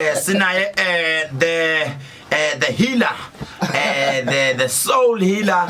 Sinaye the healer, the soul healer,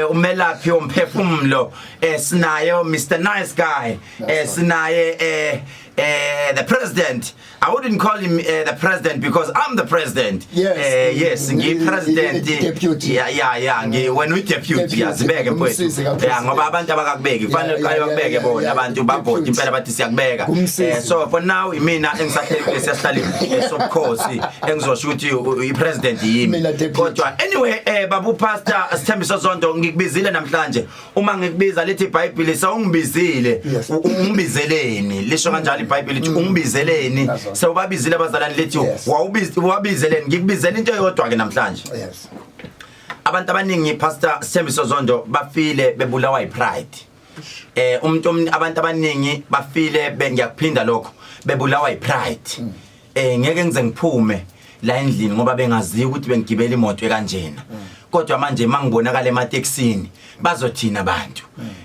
umelaphi womphefumulo. Sinaye Mr Nice Guy. Sinaye the president. I wouldn't call him the president because I'm the president. Yes, ngi president. Deputy. Yeah, ngi when we deputy. Deputy, Yazibeke, mfowethu. Umsizi kapresident. Yeah, ngoba abantu abakakubeki, kufanele uqale bakubeke bona abantu, bavote Deputy. impela, bathi siyakubeka. Umsizi. So for now imina engisahleli kulesiya sihlali sobukhosi, engizosho ukuthi i-president yimi. Mina deputy. Kodwa anyway, babu Pastor Sithembiso Zondo, ngikubizile namhlanje. Uma ngikubiza, lithi iBhayibheli sewungibizile. Ungibizeleni? Lisho kanjalo iBhayibheli, lithi ungibizeleni? That's all. Sewubabizile abazalwane, lithi wawubiz wabizeleni? Ngikubizela into eyodwa ke namhlanje. Abantu abaningi, Pastor Sithembiso Zondo, bafile bebulawa yipride. Umuntu abantu abaningi bafile, ngiyakuphinda lokho, bebulawa yipride. Ngeke ngize ngiphume la endlini ngoba bengaziyo ukuthi bengigibela imoto ekanjena, kodwa manje mangibonakala ematekisini bazothina abantu.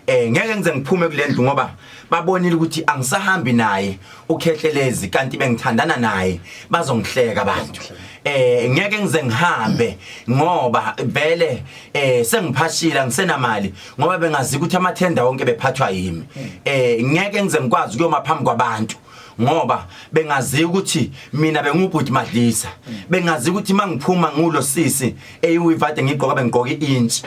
Ngeke ngize ngiphume kule ndlu ngoba babonile ukuthi angisahambi naye ukhehlelezi, kanti bengithandana naye, bazongihleka abantu. Ngeke ngize ngihambe ngoba vele sengiphashila, ngisenamali, ngoba bengazi ukuthi amathenda wonke bephathwa yimi. Ngeke ngize ngikwazi ukuyoma phambi kwabantu ngoba bengazi ukuthi mina bengubhuti Madlisa, bengazi ukuthi mangiphuma ngulo sisi eyiwivade ngigqoka, bengigqoka i-inch.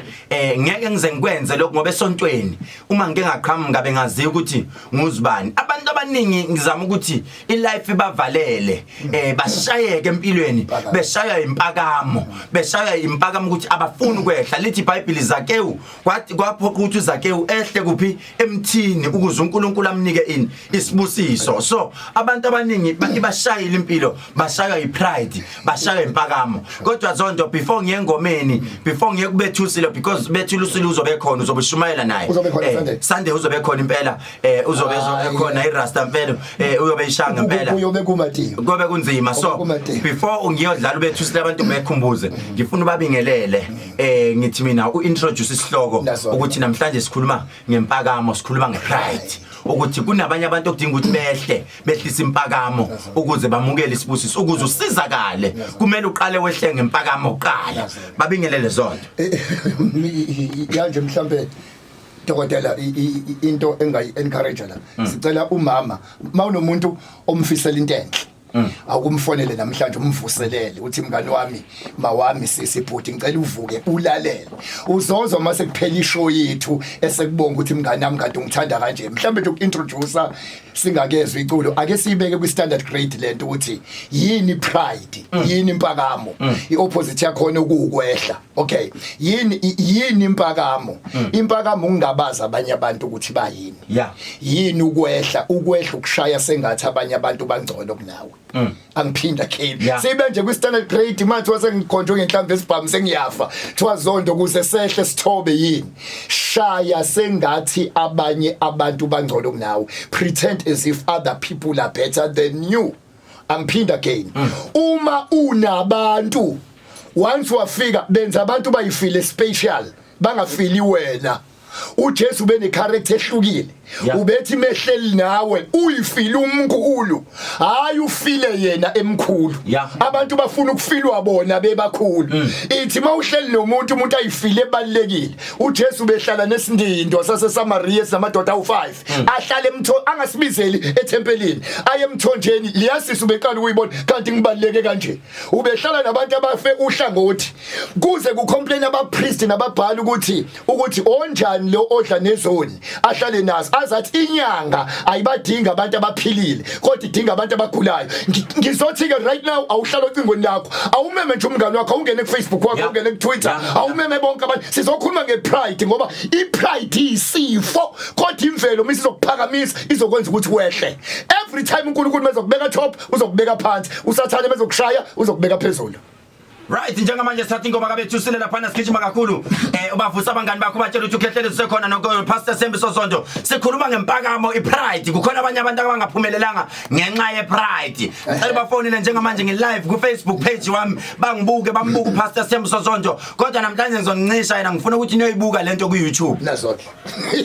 Ngeke ngize ngikwenze lokho ngoba esontweni uma ngike ngaqhamuka bengazi ukuthi nguzibani. Abantu abaningi, ngizama ukuthi ilife ibavalele, bashayeke empilweni, beshaya impakamo, beshaya impakamo ukuthi abafuni ukwehla. Lithi iBhayibheli Zakewu kwathi kwaphoqa ukuthi uZakewu ehle kuphi? Emthini, ukuze uNkulunkulu amnike ini? Isibusiso. So abantu abaningi ibashayile impilo, bashaywa ipride, bashaywa impakamo. Kodwa Zondo, before ngiye engomeni, before ngiye kubethusile, because bethusile uzobe khona, uzobe ushumayela naye. Uzobe khona Sunday. Sunday uzobe khona impela, uzobe khona iRasta mfelo, uyobe ishanga impela. Kuyobe kumatini. Kobe kunzima, so Kumatini. before ngiyodlala ubethusile, abantu bekhumbuze, ngifuna ubabingelele. Ngithi mina uintroduce isihloko Nazo. ukuthi namhlanje sikhuluma ngempakamo, sikhuluma ngepride, ukuthi kunabanye abantu okudinga ukuthi behle, behlisa impakamo ukuze bamukele isibusiso. Ukuze usizakale kumele uqale wehle ngempakamo kuqala. Babingelele, Zondo. Yanje mhlambe, dokotela, into engayi encourage la, sicela umama, mawunomuntu omfisela into enhle, awukumfonele namhlanje umvuselele, uthi, "Mngani wami, mawami, sisi, bhuti, ngicela uvuke ulalele." Uzozwa mase kuphela ishow yethu esekubonga ukuthi, "Mngani wami, kanti ungithanda kanje." Mhlambe nje ukintroduce singakezwe iculo, ake siyibeke kwi standard grade lento, ukuthi yini pride, yini impakamo, iopposite yakhona ukukwehla. Okay, yini impakamo? Impakamo ungabaza abanye abantu ukuthi bayini. Yini ukwehla? Ukwehla ukushaya sengathi abanye abantu bangcono kunawe. Angiphinda, Kane. Sibe nje kwi standard grade manje, wasengikhonjwe ngenhlamvu esibhamu, sengiyafa, thiwa Zondo, kuze sehle sithobe, yini? Shaya sengathi abanye abantu bangcono kunawe. Pretend as if other people are better than you. Angiphinda again, uma unabantu, once wafika benza abantu bayifile special, bangafili wena. uJesu bene character ehlukile. Ubethi mehleli nawe uyifile umkhulu, hayi ufile yena emkhulu. Abantu bafuna ukufilwa bona bebakhulu. Ithi mawuhleli nomuntu, umuntu ayifile ebalekile. uJesu behlala nesindindo sase Samaria sinamadoda awu5, ahlale emtho, angasibizeli ethempelini, aye emthonjeni. Liyasisa ubeqala ukuyibona kanti ngibaleke kanje. Ubehlala nabantu abafe uhlangothi, kuze kucomplain abapriest nababhali ukuthi onjani lo odla nezoni, ahlale nazo, azathi inyanga ayibadinga abantu abaphilile kodwa idinga abantu abagulayo. Ngizothi ke right now, awuhlala ocingweni lakho, awumeme nje umngane wakho, awungene ku Facebook wakho, awungene ku Twitter, awumeme bonke abantu. Sizokhuluma ngepride ngoba ipride isifo, kodwa imvelo misizokuphakamisa izokwenza ukuthi wehle. Every time uNkulunkulu mezokubeka top, uzokubeka phansi. USathane mezokushaya, uzokubeka phezulu. Right, njengamanje sithatha ingoma kabethusile laphana, sigijima kakhulu. Ubavusa abangani bakho, batshela ukuthi ukhehlelezi sekhona nonke. Pastor Sembiso Sonto, sikhuluma ngempakamo, ipride. Kukhona abanye abantu abangaphumelelanga ngenxa yepride. Ngicela bafonile njengamanje, ngi-live ku Facebook page wami, bangibuke, bambuke uPastor Sembiso Sonto. Kodwa namhlanje ngizoncisha yena, ngifuna ukuthi niyoyibuka lento ku YouTube. Nazo-ke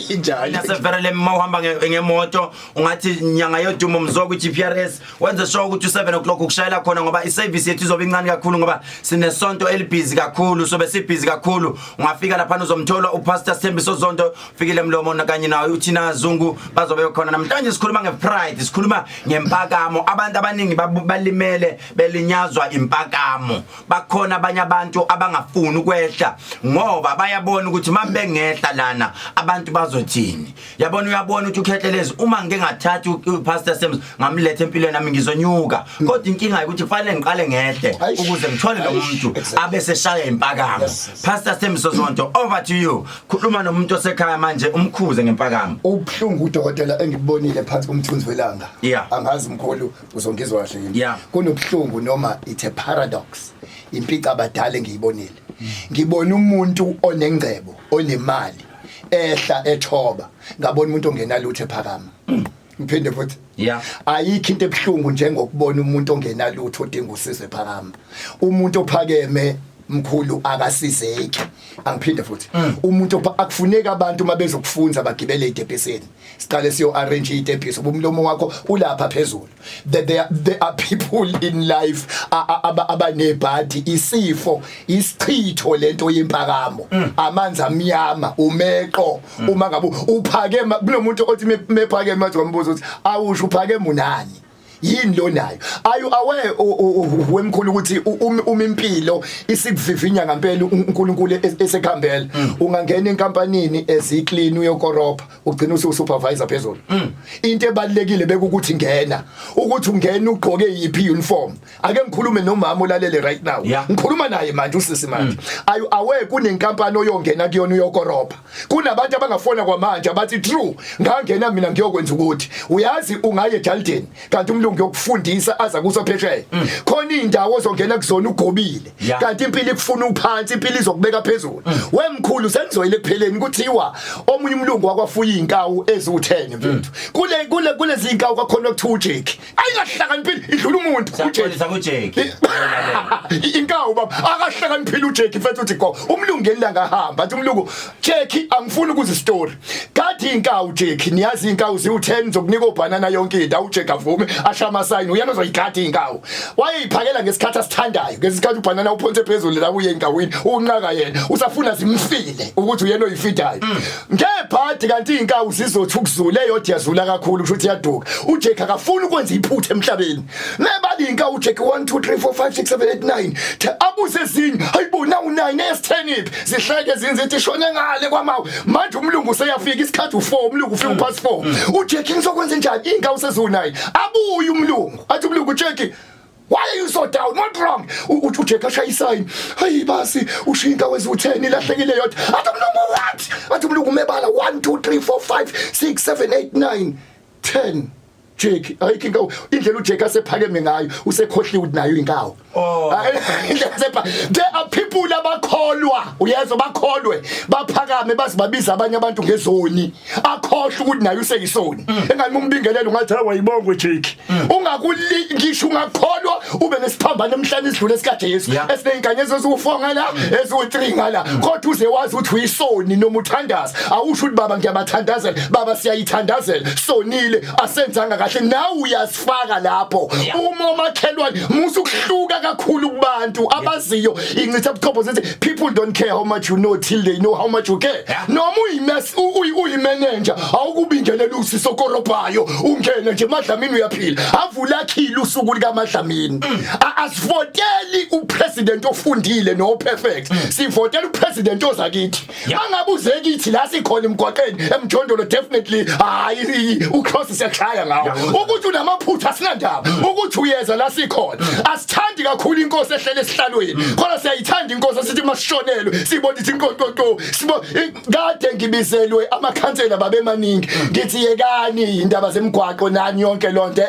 injalo. Naseverele uma uhamba ngemoto, ungathi nyanga yodumo mzo ku GPRS, wenze sure ukuthi u7 o'clock ukushayela khona, ngoba iservice yethu izobe incane kakhulu, ngoba sinesonto elibhizi kakhulu, sobe sibhizi kakhulu. Ungafika lapha uzomthola uPastor Sithembiso Zondo, fikile Mlomo kanye naye uThina Zungu bazobe khona. Namhlanje sikhuluma ngepride, sikhuluma ngempakamo. Abantu abaningi balimele, belinyazwa impakamo. Bakhona abanye abantu abangafuni ukwehla ngoba bayabona ukuthi mabengehla lana abantu bazothini. Yabona, uyabona ukuthi ukhehlelezi, uma ngike ngathatha uPastor Sams ngamletha empilweni nami, ngizonyuka, kodwa inkinga ukuthi kufanele ngiqale ngehle ukuze ngithole lo muntu abe seshaya impakamo. Pastor Sthembiso Zonto, over to you. Khuluma nomuntu osekhaya manje, umkhuze ngempakamo. Ubuhlungu, udokotela, engibonile phansi komthunzi welanga, angazi mkhulu uzongizwa kahle yini. Kunobuhlungu noma it's a paradox, impica abadala engiyibonile. Ngibona umuntu onengcebo, onemali, ehla ethoba, ngabona umuntu ongenalutho ephakama. Ngiphinde futhi. Ayikho into ebuhlungu njengokubona umuntu ongenalutho odinga usizo ephakama. Umuntu ophakeme, mkhulu, akasizeki. Angiphinde futhi. Umuntu akufuneki abantu uma bezokufunza bagibele itebhisini, siqale siyo arrange itebhisi, ubumlomo wakho ulapha phezulu. There are people in life abanebhadi, isifo, isichitho lento yempakamo, amanzi amnyama, umeqo. Uma ngabe uphakema, kunomuntu othi mephakeme manje wambuza ukuthi awusho uphakeme unani, yini lo nayo? Are you aware, wemkhulu, ukuthi uma impilo isikuvivinya ngempela, uNkulunkulu esekuhambela, ungangena enkampanini eziclean uyokoropa, ugcina usu supervisor phezulu? Into ebalekile bekukuthi ngena, ukuthi ungena ugqoke yiphi uniform. Ake ngikhulume nomama olalele right now. Ngikhuluma naye manje usisi manje. Are you aware kunenkampani oyongena kuyona uyokoropa? Kunabantu abangafona kwamanje abathi, "True, ngangena mina ngiyokwenza ukuthi uyazi ungaye eJaldeni, kanti umlungu yokufundisa aza kuso phesheya." Khona indawo ozongena kuzona ugobile, kanti impilo ikufuna uphansi, impilo izokubeka phezulu. Wemkhulu, sengizoyile ekupheleni. Kuthiwa omunye umlungu wakwafuya inkawu eziwu10, mfethu. Kule kulezi inkawu kwakhona kuthiwa uJake, ayingahlakaniphile, idlula umuntu uJake. Siyaxolisa kuJake. Inkawu, baba, akahlakaniphile uJake, mfethu. Uthi go umlungu ngelanga ahamba, athi umlungu, "Jackie, angifuni ukuza story kade inkawu Jackie, niyazi inkawu ziwu10, zokunika obhanana yonke into." UJackie avume, asha ama sign, uyena ozoyigada inkawu. Wayeyiphakela ngesikhathi asithandayo, ngesikhathi ubhanana uphonse phezulu la uye enkawini, unqaka yena usafuna zimfile ukuthi uyena oyifidayo ngebhadi. Kanti inkawu zizothi ukuzula, eyodwa yazula kakhulu, kusho ukuthi yaduka. UJake akafuni ukwenza iphutha emhlabeni. Nebali inkawu uJake, 1 2 3 4 5 6 7 8 9, abuze ezinye, "Hayibo, now 9, es10 iphi?" Zihleke ezinye, zithi shone ngale kwamawe. Manje umlungu useyafika, isikhathi u4, umlungu ufika upast 4. UJake, "Ngizokwenza njani? Inkawu sezu9." Abuye umlungu, athi umlungu, "Jake, why are you so down? What wrong?" UJake ashaya isign, "Hayi basi, ushiya inkawu eziwu10, ilahlekile yodwa." Athi umlungu, "What?" Athi umlungu mebala, 1 2 3 4 5 6 7 8 9 10, Jake, ayikho inkawu. Indlela uJake asephakeme ngayo, usekhohliwe ukuthi nayo inkawu. Indlela asepha. There are people abakholwa, uyezwa, bakholwe, baphakame bazibabiza abanye abantu ngezoni, akhohlwa ukuthi naye useyisoni. Engani umbingelelo ungathi wayibongwe Jake. Ungakuli ngisho ungakholwa ube nesiphambano emhlanje isidlule sikaJesu esinezinkanyezi eziwu4 ngala, eziwu3 ngala, kodwa uze wazi ukuthi uyisoni. Noma uthandaza, awusho ukuthi, "Baba, ngiyabathandazela." Baba, siyayithandazela, sonile, asenzanga kahle, nawe uyasifaka lapho. Uma omakhelwane, musu ukuhluka kakhulu kubantu abaziyo incitha buchopho, zithi people don't care how much you know till they know how much you care. Noma uyimess, uyimanager, awukubingelela usiso korobhayo, ungene nje Madlamini uyaphila, avulakhile usuku lika Madlamini. Asivoteli upresident ofundile no perfect, sivotela upresident ozakithi. Mangabe uze kithi la sikhona emgwaqeni emjondolo, definitely hayi, ucross siyakushaya ngawo. Ukuthi unamaphutha asinandaba, ukuthi uyeza la sikhona. Asithandi kakhulu inkosi ehlele esihlalweni, khona siyayithanda inkosi esithi masishonelwe sibona ithi inkonkonto sibo. Kade ngibizelwe amakhansela babemaningi, ngithi yekani indaba zemigwaqo nani yonke lonto.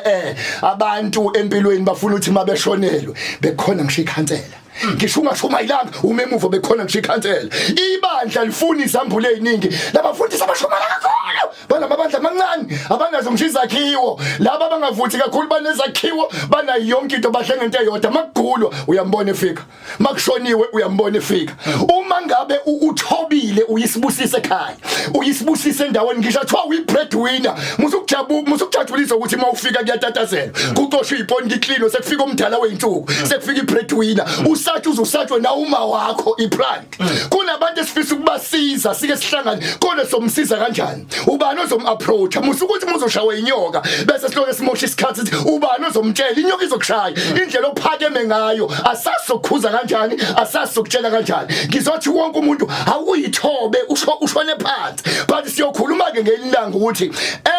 Abantu empilweni bafuna ukuthi mabeshonelwe bekhona ngisho ikhansela. Ngisho ungashumayelanga uma emuva bekhona ngisho ikhansela. Ibandla lifuna izambulo eziningi. Labafundisi abashumayela kakhulu banamabandla amancane abanazo ngisho izakhiwo. Laba abangavuthi kakhulu banezakhiwo, banayo yonke into, badle ngento eyodwa. Makugulwa uyambona efika, makushoniwe uyambona efika. Uma ngabe uthobile uyisibusisa ekhaya, uyisibusisa endaweni, ngisho kuthiwa uyi-breadwinner, musukujabulisa ukuthi uma ufika kuyatatazela, kucoshwe iponi, kuklino, sekufika umdala wey'nsuku, sekufika i-breadwinner. Usatshe uze usatshwe na uma wakho i-pride. Kunabantu esifisa ukubasiza, sike sihlangane kodwa somsiza kanjani? Ubani ozom-approacha? Musa ukuthi muzoshawa inyoka bese siloke simosha isikhathi sithi ubani ozomtshela. Inyoka izokushaya indlela ophakeme ngayo, asazi sokukhuza kanjani, asazi sokutshela kanjani. Ngizothi wonke umuntu awuyithobe, usho ushone phansi, but siyokhuluma-ke ngelilanga ukuthi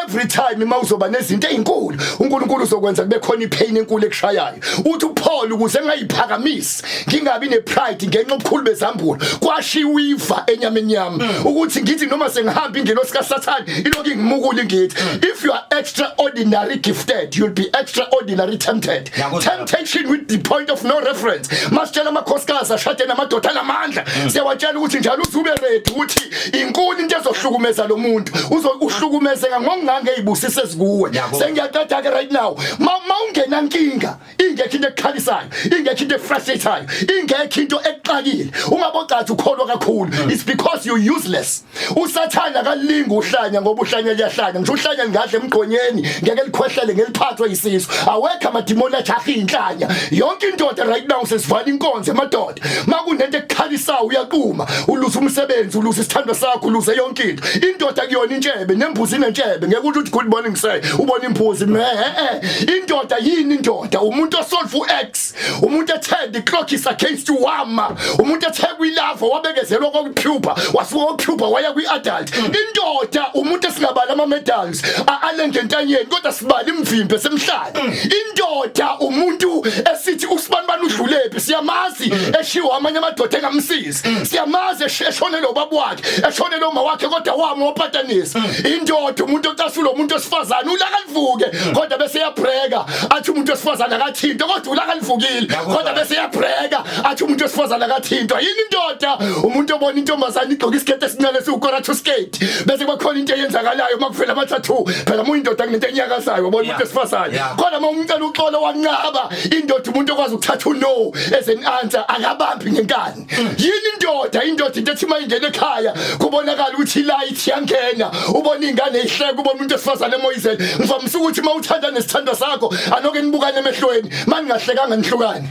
every time uma uzoba nezinto ey'nkulu, uNkulunkulu uzokwenza kube khona ipain enkulu ekushayayo. Uthi uPaul, ukuze ngayiphakamisi, ngingabi nepride ngenxa obukhulu bezambulo, kwashiwa iva enyameni yami, ukuthi ngithi noma sengihamba ingelosi kaSathane ilokhu ingimukula. Ngithi if you are extraordinary gifted, you'll be extraordinary tempted. Ngiyakuzwa. Temptation with the point of no reference. Masitshela amakhosikazi ashade namadoda anamandla, siyawatshela ukuthi njalo uzube ready ukuthi inkulu into ezohlukumeza lo muntu, uzokuhlukumezeka ngokungange ezibusise ezikuwe. Ngiyakuzwa. Sengiyaqeda ke right now. Ma ungena nkinga, ingekho into ekukhalisayo, ingekho into efrustratayo, ingekho into ekuxakile, ungabocathi ukholwa kakhulu. It's because you useless. Usathana akalinga uhlanya, ngoba uhlanya liyahlanya. Ngisho uhlanya lingadla emgqonyeni, ngeke likhwehlele, ngeliphathwe isisu. Awekho amadimoni ajaha inhlanya. Yonke indoda right now, sesivala inkonzo emadoda, makunento ekukhalisayo uyaquma, uluza umsebenzi, uluza isithando sakho, uluze yonke into. Indoda kuyona intshebe, nembuzi inentshebe. Ngeke uthi good morning sir, ubona imbuzi me eh. Indoda yini? Indoda umuntu osolve uX, umuntu ethe the clock is against you, wama, umuntu ethe kwilava wabekezelwa kwakuphupha, wasuka kwakuphupha waya kwi-adult. Indoda umuntu esingabali ama medals alenge entanyeni, kodwa sibala imvimbe semhlane. Indoda umuntu esithi usibanibani udlulephi, siyamazi eshiwo amanye amadoda engamsizi, siyamazi eshonelwe ubaba wakhe, eshonelwe uma wakhe, kodwa wami wapatanisa. Indoda umuntu ocasula umuntu wesifazane, ulaka livuke, kodwa bese yabreka athi umuntu wesifazane akathintwa, kodwa ulaka livukile, kodwa bese yabreka athi umuntu wesifazane akathintwa. Yini indoda? Umuntu obona intombazane igqoka isikete esincane esiwukora to skate, bese kuba khona into eyenzakalayo uma kuvela ama-tattoo. Phela uma uyindoda kunento enyakazayo wabona umuntu wesifazane, kodwa uma umcela uxolo wanqaba. Indoda umuntu okwazi ukuthatha uno as an answer, akabambi ngenkani. Yini indoda? Indoda into ethi uma ingena ekhaya kubonakala ukuthi light yangena, ubona ingane ihleka, ubona umuntu wesifazane emoyizela. Ngivamise ukuthi uma uthanda nesithandwa sakho, anoke nibukane emehlweni, maningahlekanga nihlukane.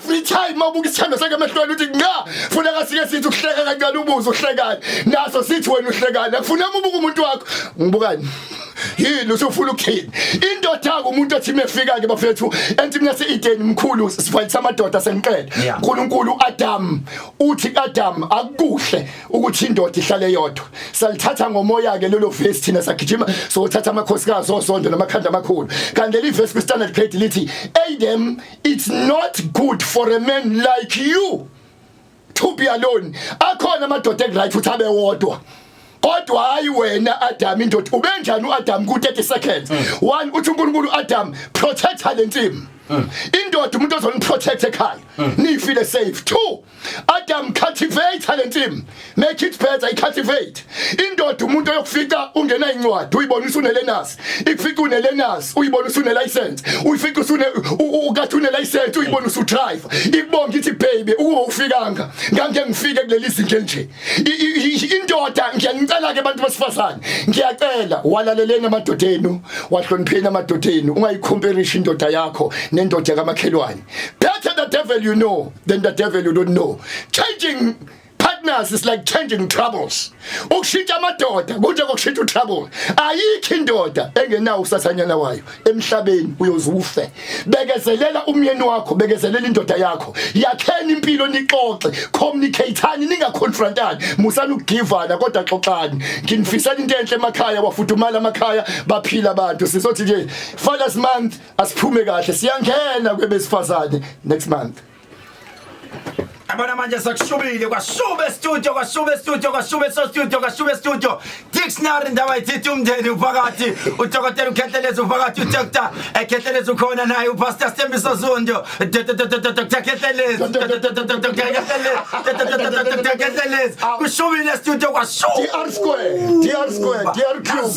Every time mawubuka isithando sakhe emehlweni uthi nga funeka sike sithi ukuhleka kancane, ubuze uhlekani, naso sithi wena uhlekani. Akufuneka ubuka umuntu wakho, ngibukani, yini usufuna ukuthini? Indoda ke umuntu othi mefika ke bafethu ensimini yase-Eden, mkhulu, sivalisa amadoda sengiqeda. uNkulunkulu Adam uthi Adam, akukuhle ukuthi indoda ihlale yodwa. Salithatha ngomoya ke lelo verse thina, sagijima sothatha amakhosikazi osondo namakhanda amakhulu, kanti leli verse kwi standard grade lithi, "Adam, it's not good for a man like you to be alone." Akhona amadoda ekuright ukuthi abe wodwa, kodwa hayi wena Adam. Indoda ubenjani uAdam ku 30 seconds? One, uthi uNkulunkulu, "Adam, protecta lensimbi." Indoda umuntu ozoniprotect ekhaya, nifile safe. Two, "Adam, cultivate lensimbi, make it better." I cultivate. Indoda umuntu oyokufika ungena incwadi, uyibona usune-learners, ikufika une-learners, uyibona usune license, uyifika usune ukathi une license, uyibona usudrive, ikubonga ithi, "Baby, ukuba ufikanga ngange ngifike kuleli zinga nje." Indoda, ngiyanicela ke abantu besifazane, ngiyacela, walaleleni amadoda enu, wahlonipheni amadoda enu. Ungayicomparisha indoda yakho nendoda kamakhelwane. Better the devil you know than the devil you don't know. Changing partners is like changing troubles. Ukushintsha amadoda kunjengokushintsha utrouble. Ayikho indoda engenawo usathanyana wayo emhlabeni, uyoze ufe. Bekezelela umyeni wakho, bekezelela indoda yakho, yakheni impilo, nixoxe, communicateani, ningaconfrontani, musani ukugivana, kodwa xoxani. Nginifisela into enhle emakhaya, wafudumala amakhaya, baphila abantu. Sizothi nje Fathers Month asiphume kahle, siyangena kwebesifazane next month. Yabona manje sekushubile kwashube studio kwashube studio kwashube so studio kwashube studio dictionary ndaba ithithi umndeni uphakathi udokotela uKhehlelezi uphakathi uDr Khehlelezi ukhona naye uPastor Sthembiso Zondo Dr Khehlelezi Dr Khehlelezi Dr Khehlelezi kushubile studio kwashube DR square DR square DR cube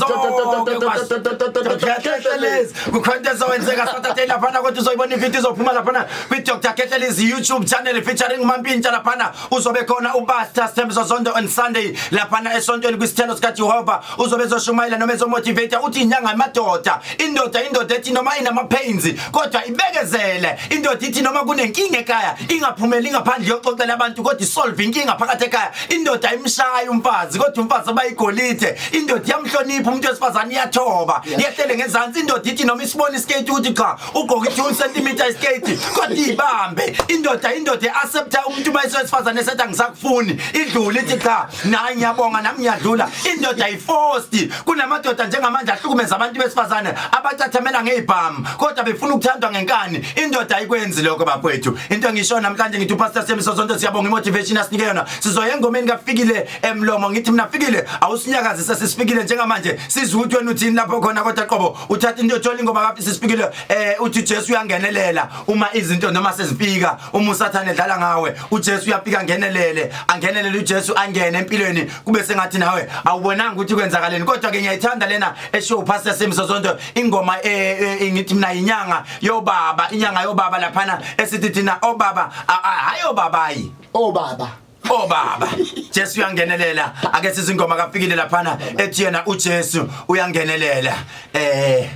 Khehlelezi kukhona into ezowenzeka Saturday laphana kodwa uzoyibona ivideo izophuma laphana kwi-Dr Khehlelezi YouTube channel featuring uMampintsha laphana uzobe khona uPastor Sthembiso Zondo on Sunday laphana esontweni kwisithelo sikaJehova uzobe ezoshumayela noma ezomotivate uthi inyanga yamadoda indoda indoda ethi noma inama pains kodwa ibekezele indoda ithi noma kunenkinga ekhaya ingaphumeli ngaphandle yoxoxela abantu kodwa isolve inkinga phakathi ekhaya indoda imshaya umfazi kodwa umfazi abayigolide indoda iyamhlonipha umuntu wesifazane iyathoba yehlele ngezansi indoda ithi noma isibona iskate ukuthi cha ugqoke i-2 cm iskate kodwa ibambe indoda indoda e-accepta umuntu uma esifazane esethi angisakufuni idlule ithi cha nayi ngiyabonga nami ngiyadlula indoda ayifosti kunamadoda njengamanje ahlukumeza abantu besifazane abacathamela ngezibhamu kodwa befuna ukuthandwa ngenkani indoda ayikwenzi lokho bafowethu into engisho namhlanje ngithi uPastor Semiso Sonto siyabonga imotivation asinike yona sizoya engomeni kafikile emlomo ngithi mina fikile awusinyakazise sisifikile njengamanje sizwe ukuthi wena uthini lapho khona kodwa qobo uthatha into othola ingoma kafi sisifikile eh uthi uJesu uyangenelela uma izinto noma sezifika uma uSathane edlala ngawe uJesu uyafika angenelele angenelele uJesu angene empilweni kube sengathi nawe awubonanga ukuthi kwenzakaleni kodwa ke ngiyayithanda lena esho uPastor Simiso Sonto ingoma eh, eh ngithi mina inyanga yobaba inyanga yobaba laphana esithi thina obaba hayi obabayi obaba obaba Jesu uyangenelela ake sizwe ingoma kafikile laphana ethi yena uJesu uyangenelela eh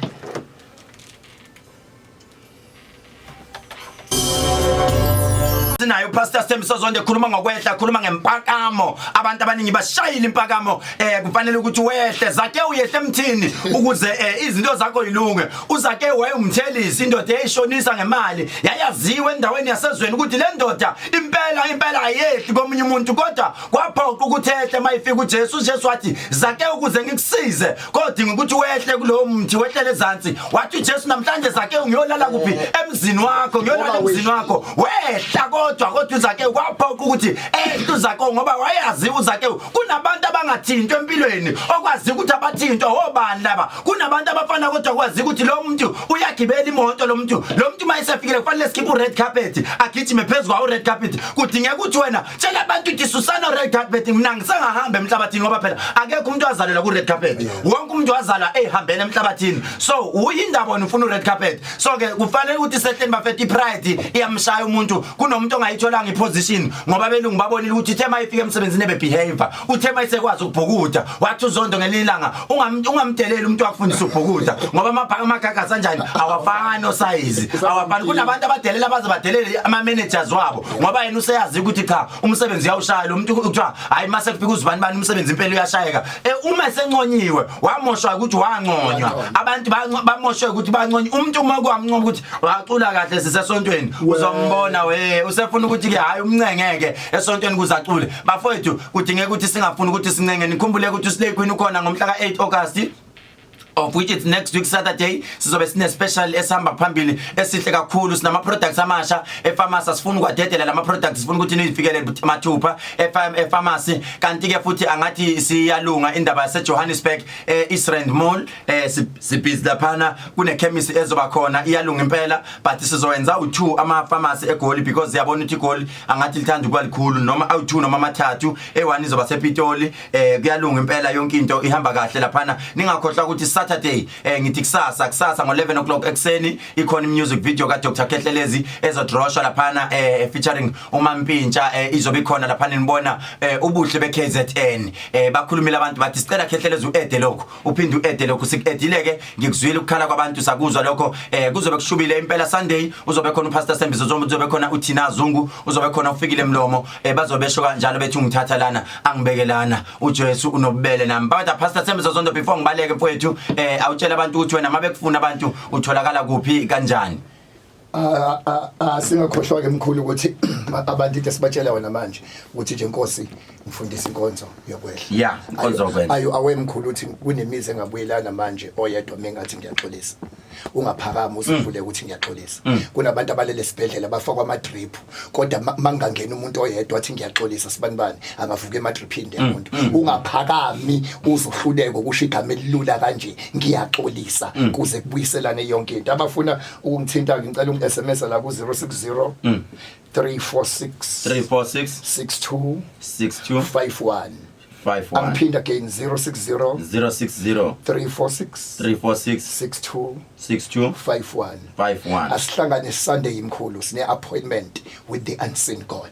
sinayo uPastor Sthembiso Zondo ekhuluma ngokwehla khuluma ngempakamo abantu abaningi bashayile impakamo eh kufanele ukuthi wehle zake uyehle emthini ukuze eh, izinto zakho yilunge uzake wayumthelisi indoda eyishonisa ngemali yayaziwe endaweni yasezweni ukuthi le ndoda impela impela ayehli komunye umuntu kodwa kwaphoqa ukuthi ehle mayifika uJesu uJesu wathi zake ukuze ngikusize kodinga ukuthi wehle kulowo mthi wehlele ezansi wathi uJesu namhlanje zake ngiyolala kuphi emzini wakho ngiyolala emzini wakho wehla kodwa kodwa uZake kwaphoqa ukuthi ehle uZake ngoba wayazi uZake kunabantu abangathintwa empilweni okwazi ukuthi abathintwa obani laba kunabantu abafana kodwa kwazi ukuthi lo muntu uyagibela imoto lo muntu lo muntu uma esefikile kufanele sikhiphe u-red carpet agijime phezu kwawo u-red carpet kudingeka ukuthi wena tshela abantu ukuthi susana u-red carpet mina ngisengahamba emhlabathini ngoba phela akekho umuntu wazalelwa ku-red carpet wonke umuntu wazalwa eyihambela emhlabathini so uyindaba wena ufuna u-red carpet so ke kufanele ukuthi sehleni bafethu i-pride iyamshaya umuntu kunomuntu ongayitholanga i-position ngoba belungu babonile ukuthi uthe uma ifika emsebenzini ebe-behavior uthe uma isekwazi ukubhukuda wathi uzondo ngelinye ilanga ungamdeleli umuntu wakufundisa ukubhukuda ngoba amabhaka amagagasi anjani awafani osayizi awafani kunabantu abadelela baze badelele ama-managers wabo ngoba yena useyazi ukuthi cha umsebenzi uyawushaya lo muntu kuthiwa hayi mase kufika uzibani bani umsebenzi impela uyashayeka um uma esenconyiwe wamoshwa ukuthi wanconywa abantu bamoshwe ukuthi banconywe umuntu uma kwamncoma ukuthi wacula kahle sisesontweni uzombona we usefuna ukuthi ke hayi umncengeke esontweni kuze acule bafowethu kudingeka ukuthi singafuni ukuthi sincenge nikhumbule ukuthi uSlay Queen ukhona ngomhla ka-8 August of which it's next week Saturday sizobe sine special esihamba phambili esihle kakhulu sinama products amasha epharmacy sifuna ukwadedela lama products sifuna ukuthi nizifikele mathupha epharmacy kanti ke futhi angathi siyalunga indaba yase Johannesburg eh East Rand Mall eh sibhizi laphana kune chemist ezoba khona iyalunga impela but sizowenza u2 ama pharmacy eGoli because siyabona ukuthi iGoli angathi lithanda ukuba likhulu noma awu2 noma amathathu e1 izoba sePitoli eh kuyalunga impela yonke into ihamba kahle laphana ningakhohlwa ukuthi Saturday eh ngithi kusasa kusasa ngo11 o'clock ekseni ikhona music video ka Dr Khehlelezi ezodroshwa laphana eh featuring uMampintsha eh, izobe ikhona laphana nibona eh, ubuhle beKZN eh bakhulumile abantu bathi sicela Khehlelezi uede lokho uphinde uede lokho sikuedile ke ngikuzwile ukukhala kwabantu sakuzwa lokho eh kuzobe kushubile impela Sunday uzobe khona uPastor Sembiso Zombo uzobe khona uThina Zungu uzobe khona ufikile Mlomo eh bazobe besho kanjalo bethi ungithatha lana angibeke lana uJesu unobubele nami but Pastor Sembiso Zondo before ngibaleke mfowethu eh awutshela abantu ukuthi wena mabekufuna abantu utholakala kuphi kanjani Ah, ah, ah, singakhohlwa ke mkhulu ukuthi abantu into esibatshela wena manje ukuthi nje inkosi ngifundisa inkonzo yokwehla Yeah, inkonzo yokwehla. Ayo awe mkhulu ukuthi kunemizi engabuyelana manje oyedwa mengathi ngiyaxolisa. Ungaphakama uzivule ukuthi ngiyaxolisa. Kunabantu abalele esibhedlela bafakwa ama drip, kodwa mangangena umuntu oyedwa athi ngiyaxolisa sibanibani, angavuka ema driphini le muntu. Ungaphakami uzohluleka ukusho igama elilula kanje, ngiyaxolisa, kuze kubuyiselane yonke into. Abafuna ukungithinta, ngicela ungi SMS la ku 060 346 346 62 62 51. 51. Angiphinda again, 060 060 346 346 62 62 51. 51. Asihlangane Sunday, imkhulu, sine appointment with the unseen God.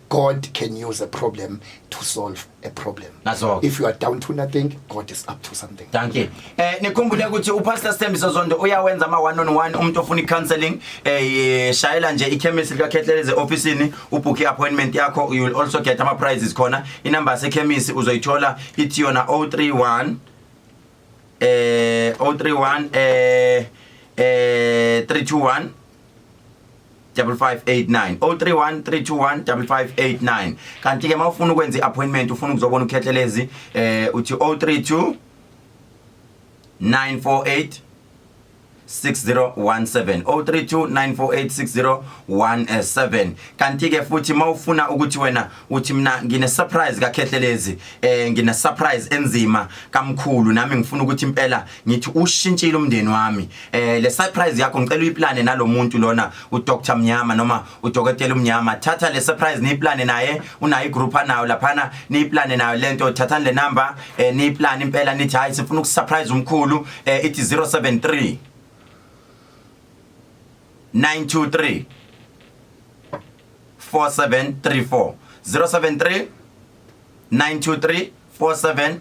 God can use a problem to solve a problem. Nazo-ke. If you are down to nothing, God is up to something. Thank you. Nikhumbule ukuthi uPastor Sthembiso Zondo uyawenza ama one on one. Umuntu ofuna icounseling, shayela nje ichemist lika Khehlelezi officeini, ubook iappointment yakho. You will also get ama prizes khona. Inamba yase chemist uzoyithola, ithi yona 031 031 321 5589, 031 321 5589. Kanti ke mawufuna ukwenza iappointment, ufuna ukuzobona uKhehlelezi, uthi 032 948 6017, 032 948 6017. Kanti ke futhi mawufuna ukuthi wena uthi mina ngine surprise kaKhehlelezi, ngine surprise enzima kamkhulu nami, ngifuna ukuthi impela ngithi ushintshile umndeni wami, le surprise yakho ngicela uyiplane nalomuntu lona, uDr Mnyama noma udokotela uMnyama. Thatha le surprise niyiplane naye, unayo igroup anayo laphana, niyiplane nayo lento. Thathani le number, niyiplane impela, nithi hayi, sifuna ukusurprise umkhulu. Ithi 073 923 4734, 073 923 4734.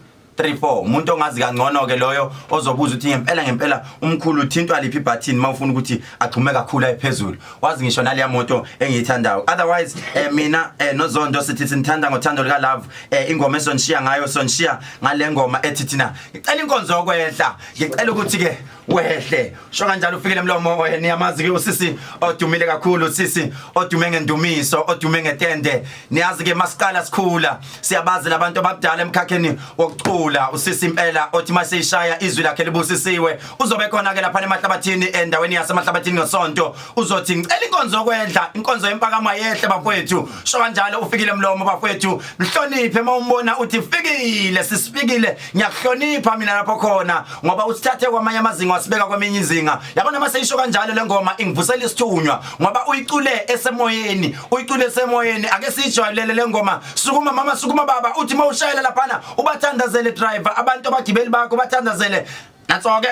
Umuntu ongazi kangcono ke loyo ozobuza ukuthi ngempela ngempela umkhulu uthintwa liphi ibutton mawufuna ukuthi agxume kakhulu ayiphezulu, wazi ngisho naleya moto engiyithandayo. Otherwise, mina noZondo sithi sinithanda ngothando lika love. Ingoma esonishiya ngayo, sonishiya ngale ngoma ethi thina ngicela inkonzo yokwehla, ngicela ukuthi ke wehle. Sho kanjalo ufikile Mlomo. Niyamazi ke usisi odumile kakhulu, usisi odume ngendumiso, odume ngetende. Niyazi ke masiqala sikhula siyabazi labantu abadala emkhakheni wokucula. Usisi impela othi maseyishaya izwi lakhe libusisiwe. Uzobe khona ke lapha eMahlabathini, endaweni yaseMahlabathini ngesonto. Uzothi ngicela inkonzo yokwehla, inkonzo yempakama yehle bafowethu. Sho kanjalo ufikile Mlomo bafowethu. Mhloniphe mawumbona, uthi fikile, sisifikile, ngiyakuhlonipha mina lapho khona, ngoba usithathe kwamanye amazinga wasibeka kweminye izinga. Yabona maseyisho kanjalo le ngoma ingivusela isithunywa, ngoba uyicule esemoyeni, uyicule esemoyeni. Ake siyijwayelele le ngoma. Sukuma mama, sukuma baba. Uthi mawushayela laphana ubathandazele driver, abantu abagibeli bakho bathandazele. Natso ke.